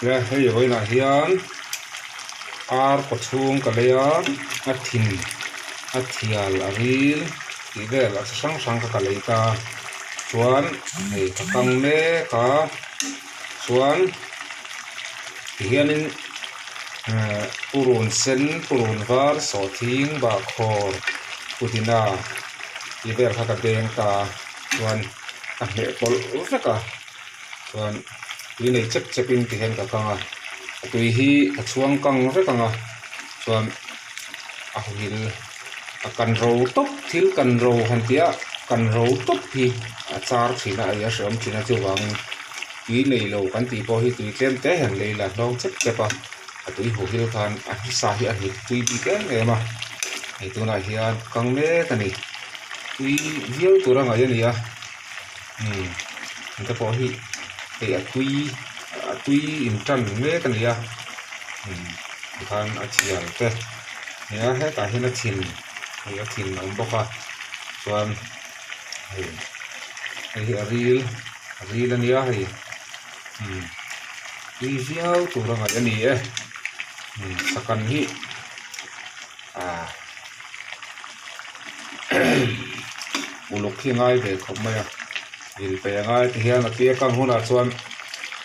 Nia hei vawiinah hian ar pawchhung ka lei a a thin a thial a ril tih vel a chi hrang hrang kha ka lei ta chuan hei ka kang mek a chuan tihianin ehh purun sen purun var sawhthing bahkhawr pudina tih vel kha ka beng ta a chuan a hmeh pawlh vek a. Chuan tui nei chep chep in ti hian ka kang a a tui hi a chhuang kang vek ang a chuan a huhil a kan ro tawp thil kan ro han tih a kan ro tawp hi a char thin a ei a hreawm thin a chuvangin tui nei lo kan tih pawh hi tui tlem te hian lei la hlawng chep chep a a tui huhil khan a hmasa hi a hnit tui bik em em a hei tunah hian kang mek a ni tui viau tur a ngaih a ni a. Umm te pawh hi hei a tui a tui in tan mek a ni a umm tikhan a thial te nia hetah hian a thin hei a thin a awm bawk a chuan hei hei hi a ril a ril a nia hei umm tui viau tur a ngaih a ni e umm sakan hi ah. Uluk hi ngai ve khawp mai a dil pe a ngai ti hian a tia kang hunah chuan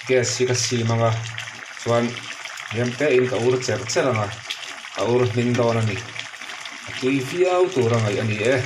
gas hi ka sim ang a chuan hliam te in ka ur cher cher ang a ka ur hming dawn a ni a tui viau tur a ngaih a ni e.